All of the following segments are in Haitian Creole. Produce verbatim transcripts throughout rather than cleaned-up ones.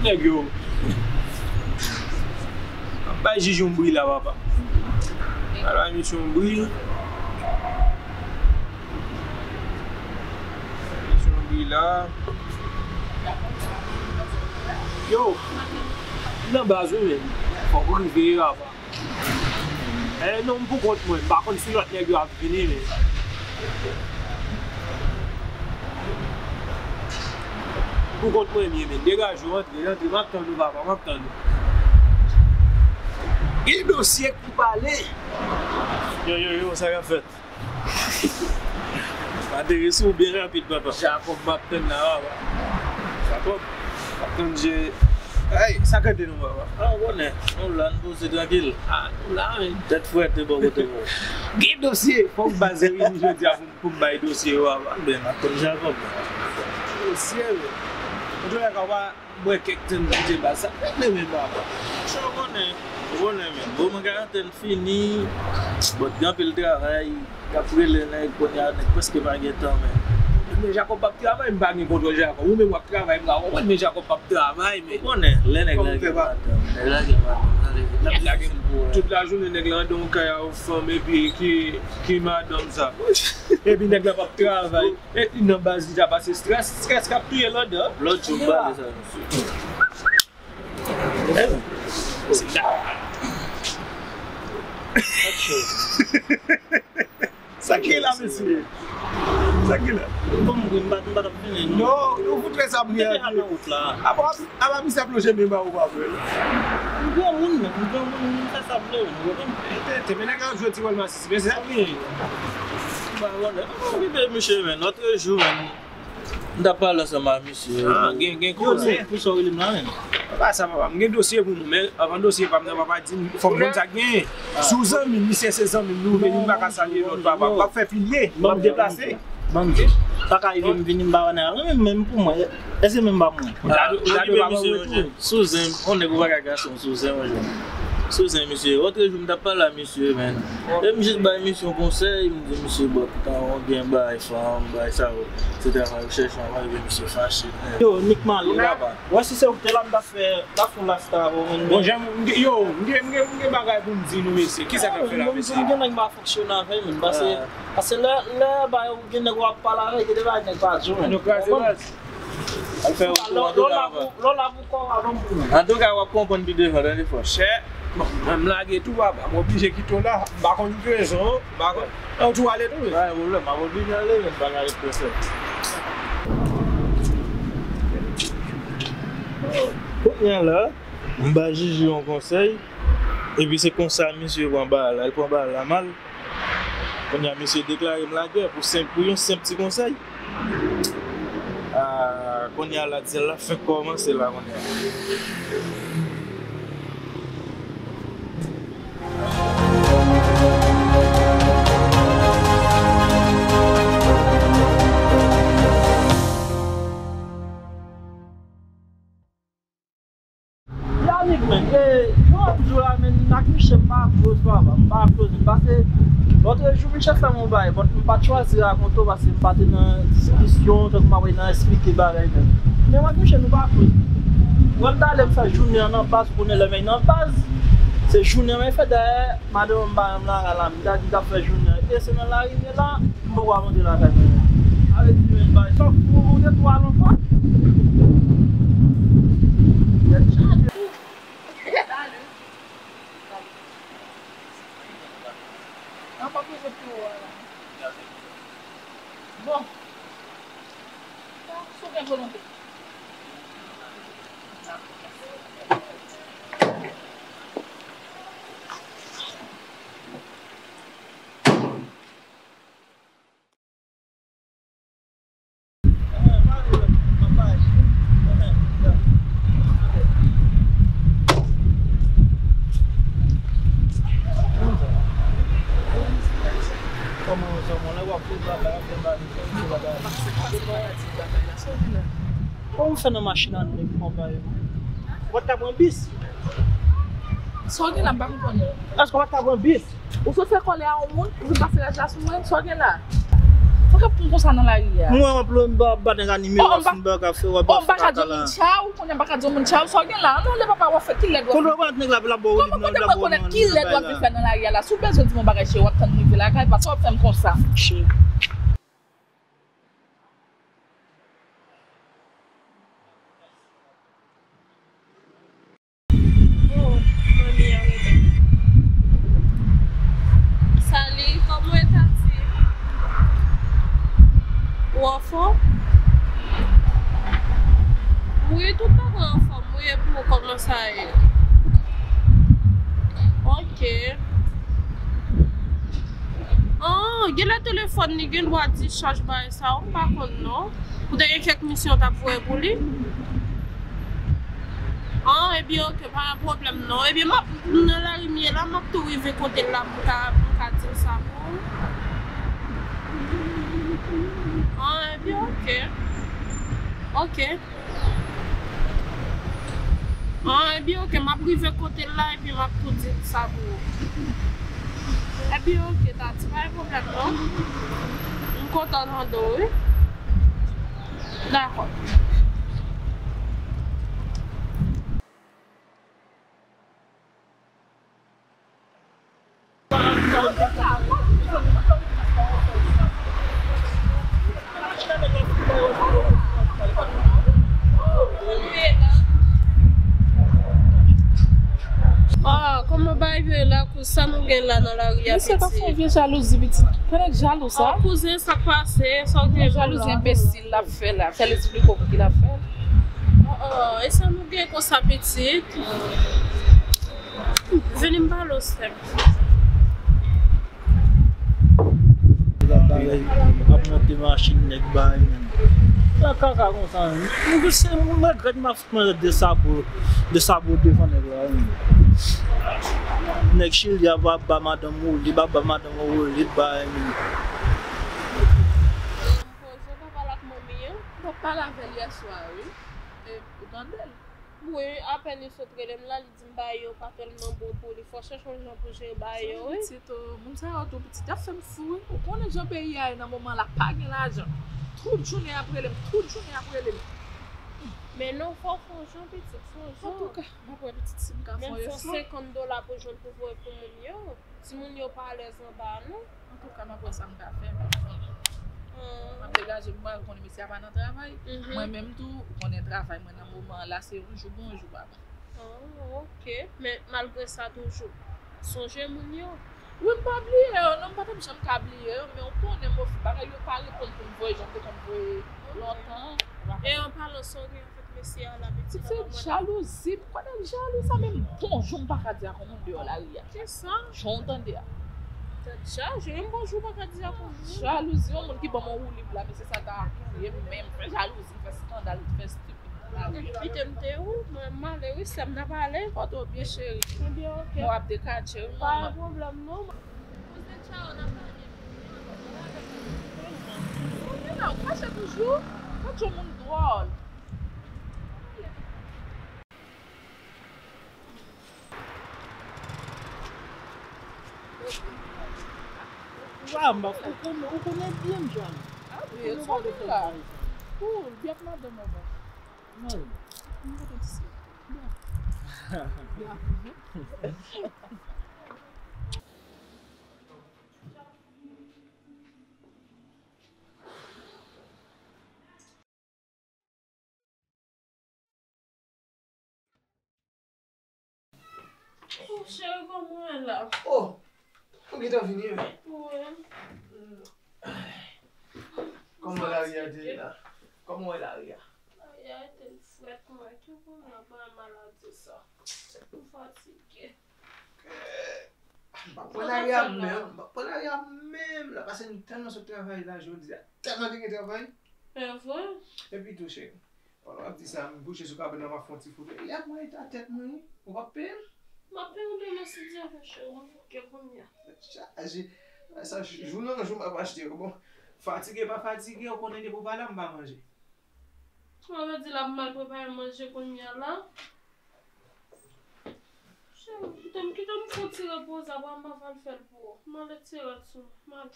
Nèg yo. Ap bay jij yon bri la, papa. Al bay misye yon bri. Misye yon bri la. Yo, m nan baz wi, men. Fòk ou rive, papa. Eh, non, m pou kont mwen. M pa konn si lòt nèg yo ap vini, men. M pou kont mwen, m ye, men. Degaje w, antre, antre. M ap tann ou, papa, m ap tann ou. Gen dosye pou pale. Yo, yo, yo, sa k ap fèt? Materese ou byen rapid, papa. Jacob, m ap tann la, papa. Jacob, m ap tann je. Ay, sa k rete nou, papa? Ah, ou konnen, nou la, nou poze trankil. Ah, nou la, men. Tèt frèt, te bò kote mwen. Gen dosye, fòk baz reyini jodi a pou, pou m bay dosye yo, papa. Ben, m ap tann Jacob. Dosye, men. Antoulèka, w pa bwè kèk tann kite baz sa. Mete men baba. Sa w konnen, ou konnen men. Bon, mwen karantèn fini. Bon, gen anpil travay. K ap rele nèg kounye a, nèg prèske pa gen tan, men. Men Jacob p ap travay, m pa gen kontwòl Jacob. Ou menm w ap travay, m ka konprann, men Jacob p ap travay, men. Ou konnen, lè nèg la gen madanm, nèg la gen madanm, sa vle di l ap difisil pou wè. Tout lajounen nèg la anndan yon kay a yon fanm, epi ki, ki madanm sa. Epi nèg la p ap travay. E li nan baz li ja pase strès, strès k ap touye l anndan. Lòt jou m pale sa, mesye. Sa k gen la, mesye? Sa k gen la? Bon, m ri, m pa, m pa t ap fini, non. Non, ou fout fè sa m ri. Mete a nan wout la. Apa, apa misye ap lonje men ba ou, pa vre? M granmoun, men, m granmoun, m fè sa m vle, ou konprann? Te, te, men nèg la ap jwe ti wòl masisi, men se sa k genyen. M pa konnen. M rive, mesye, men, lòt jou, men. M t ap pale ansanm ak misye. Ah, gen, gen koze. Pou sa w rele m la menm? Papa, sa papa, m gen dosye pou nou, men anvan dosye pa m nan, papa di m, fò m konn sa k genyen. Si w zanmi m, misye se zanmi m, nou vini, m pa ka salye lòt, papa. W ap fè pilye, w ap deplase. Ban m di. Pa ka rive m vini, m pa wè nèg la menm, menm pou mwen. Èske menm pa mwen? Ou ta dwe, ou ta dwe pa wè tou. Sou zen, on nèg ou pa ka gason, sou zen, mwen jwenn. Sou zen, misye. Lòt jou, m t ap pale ak misye, men. E m jis bay misye yon konsèy, m di misye, bon, tan gen bay fanm, bay sa yo, se travay ou chèche, anvan rive misye fache. Yo, Nick Marley, papa. Wè, si se ou ki te la, m t ap fè, m t ap fè yon lasta avè w, men. Bon, jan m, m gen, yo, m gen, m gen, m gen bagay pou m di nou, mesye. Kisa k ap fè la, mesye? M gen nèg m pa fonksyone avè l, men. Pase, pase lè, lè bay ou gen nèg w ap pale avè l, gen de bagay nèg pa di w, men. Nou kraze baz. Al fè wout ou, antouka, papa. Lè w la pou kò w, avan m pou mwen. Antouka, w ap konprann pi devan, tande frè. Chè, bon, mwen m lage tou, papa. M oblije kite w la. M pa konn ki rezon, m pa konn. Ou tou ale tou, wi. Pa gen pwoblèm, m ap oblije ale, men m pa ka ret prese. Kounye a la, m ba Jiji yon konsèy, epi se konsa misye pran bagay la, li pran bagay la mal. Kounye a, misye deklare m lagè pou senp, pou yon senp ti konsèy. Ah, kounye a la, dyèl la fenk kòmanse la kounye a. Yannick, men, e, jan w ap di w la, men, ak Michel, m pa koz, papa, m pa koz, m pase, lòt jou, Michel fè m yon bagay, but m pa t chwazi rakonte w, paske m pa te nan diskisyon, tankou m ap nan eksplike bagay, men. Men, mwen, Michel, nou pa koz. Mwen, m ta lè m fè jounen an nan baz, konnen lè men nan baz, se jounen an, men, fè dayè, madanm m pa janm la, la, m ta di m t ap fè jounen an, e se nan lari m ye la, m poko ap antre lakay mwen. Sa vle di, men, bay chòk pou ou gen twa lanfan. Tèt chaje. Salut. An pa bezwen pou ou la. Bon. Si w gen volonte. Kòman w fè nan machin an nèg konpa yo? Ou pa t ka pran bis? Sa w gen la, m pa konprann. Èske w pa t ka pran bis? Ou sot fè kòlè a yon moun, ou vin pase raj la sou mwen, sa w gen la? K ap pou konsa nan lari a. Mwen w ap lò m ba ba nèg anime w ap fin bagay fè w ap fè kaka la. Oh, m pa ka di yon moun tchaw, kounye a m pa ka di yon moun tchaw, sa w gen la? Non, lè papa w ap fè ki lèd w ap fè? Kote w konn nèg la, l ap bo w lit nan, l ap bo w nan bagay la. Kote w konn ki lèd w ap vin fè nan lari a la? Si w bezwen di m yon bagay cheri, w ap tann m rive lakay, pase w ap fè m konsa. Cheri. Oh, manmi an rele. Sali, kòman w ye, Tati? Ou anfòm? Wi, tout bagay anfòm. Wi, e pou ou, kòman sa ye? Ok. Ah, genlè telefòn li gen dwa dichaj bagay sa, ou pa konn non. Ou te gen kèk misyon w t ap voye pou li? Ah, ebyen, ok, pa gen pwoblèm non. Ebyen, m ap nan lari m ye la, m ap tou rive kote l la pou m ka, pou m ka di l sa pou ou. Ah, ebyen, ok. Ok. Ah, ebyen, ok, m ap rive kote l la, epi m ap tou di l sa pou ou. Ebyen, ok, Tati, pa gen pwoblèm non. M kontan tande w, wi. Dakò. Ah, kòman bagay yo ye la, kouzen? Sa nou gen la nan lari a, pitit? Misye ka fè yon vye jalouzi, pitit. Fè nèg jalou sa. Oh, kouzen, sa k pase? Sa w gen? Jalouzi enbesil l ap fè la. Fè l esplike w pou ki l ap fè l. Oh, oh, e sa nou gen konsa, pitit? Vini m pale w, sè m. Ap bagay, ap monte machin nèg bay, menm. Sa kaka konsa, menm. Mwen se, mwen regrèt m ap fout mwen de sabo, de sabo devan nèg la, menm. Nèg Chili a ap ba madanm ou, li ap ba madanm ou, li bay, menm. M poze w pa pale ak manmi an. M t ap pale avè l yè swa, wi. E, ou tande l? Wi, apèn li sot rele m la, li di m bagay yo pa tèlman bon pou li. Fò chèche yon jan pou jere bagay yo, wi. Pitit, o, moun sa yo tou pitit, y ap fè m fou, wi. Ou konnen jan peyi a ye nan moman la, pa gen lajan. Tout jounen y ap rele m, tout jounen y ap rele m. Men non, fò w fè yon jan, pitit, fè yon jan. Antouka, m ap wè pitit si m ka fè yon efò. Menm si se senkant dola pou jwenn pou voye pou moun yo. Timoun yo pa alèz anba a non. Antouka, m ap wè sa m ka fè, men m konnen. M ap degaje m, mwen konnen mesye a pa nan travay. Mwen menm tou, ou konnen travay mwen nan moman an la, se yon jou bon, yon jou pa bon. Ah, ok. Men malgre sa toujou, sonje moun yo. Wi, m pa bliye yo, non, m pa t ap janm ka bliye yo, men ou konnen, mo, bagay yo pa reponn pou m voye jan m te konn voye lontan. E an palan sa w gen Mesye a la, pitit la, pa mwen la. Se jalouzi, poukwa nèg jalou sa menm? Bonjou m pa ka di ak yon moun deyò lari a. Kisa? Jan w tande a. Tèt chaje, menm bonjou pa ka di ak yon moun. Jalouzi, yon moun ki ban m yon woulib la, mesye sa ta touye m, men m fè jalouzi, m fè eskandal, m fè estipid nan lari a. Kite m te ou, mwen m ale wi, sè m, n a pale. Pòte w byen, cheri. Ebyen, ok. Mwen w ap dekatche wi, manman. Pa gen pwoblèm non. Kouzen Tchawo n ap pale. Ou gen la, ou fache toujou? Gad yon moun dwòl. Wa, m pa, ou konnen, ou konnen byen m jan. Ah, byen, ou konnen sa w gen la. Ou, byen ak madanm anba. Non. M kontan ti sè. Byen. Byen. Oh, cheri, kòman w ye la? Oh, ou gentan vini, wi? Wi. Kòman lari a te ye la? Kòman w wè lari a? Lari a te frèt, mwen ki pou nan pran maladi sa. M fatige. M pa pran lari a menm, m pa pran lari a menm la, paske m tèlman sot travay la jodi a, tèlman te gen travay. E vre? Epi tou, cheri, pandan w ap di sa, m kouche sou kabann nan, m ap fè yon ti foto. Lè mwen eta tèt mwen, ou p ap peye m? M ap peye w demen si Dye vle, cheri, m bouke kounye a. Tèt chaje. Sa, jou nan jou, m ap achte yo. Bon, fatige, pa fatige, ou konnen depi w pa la, m pa manje. Sa vle di l ap mal prepare manje kounye a la. Kite m, kite m fè yon ti repoze, apre m pa pral fè l pou ou. M ale tire sou. M al,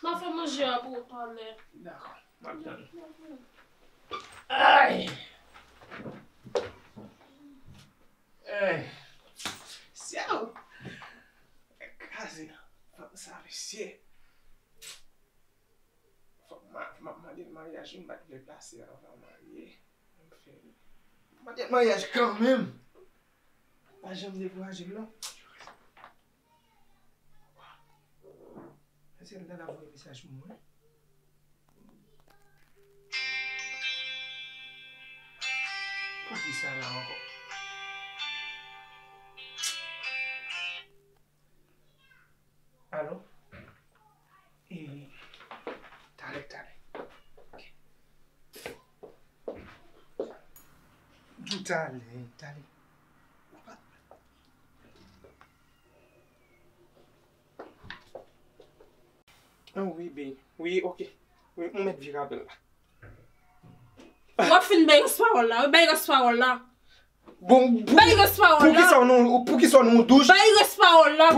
m a fè manje a pou ou talè. Dakò, m ap tann. Ay! Ay! Syaw! Kraze nan fanm sa, mesye. Fòk m a, m ap mande l maryaj, wi, m pa t vle plase anvan marye. M fè, m mande l maryaj kanmenm. Pa janm dekouraje l non. Mesye, l ta voye mesaj pou mwen. Poukisa la ankò? Alo? E, talè, talè. Ok. Di w talè, talè. Ah, wi, babe. Wi, ok. Wi, ou mèt vire apèl la. W ap fin bay rès pawòl la, wi, bay rès pawòl la. Bon, pou, bay rès pawòl la. Poukisa w nan, poukisa w nan yon douch? Bay rès pawòl la,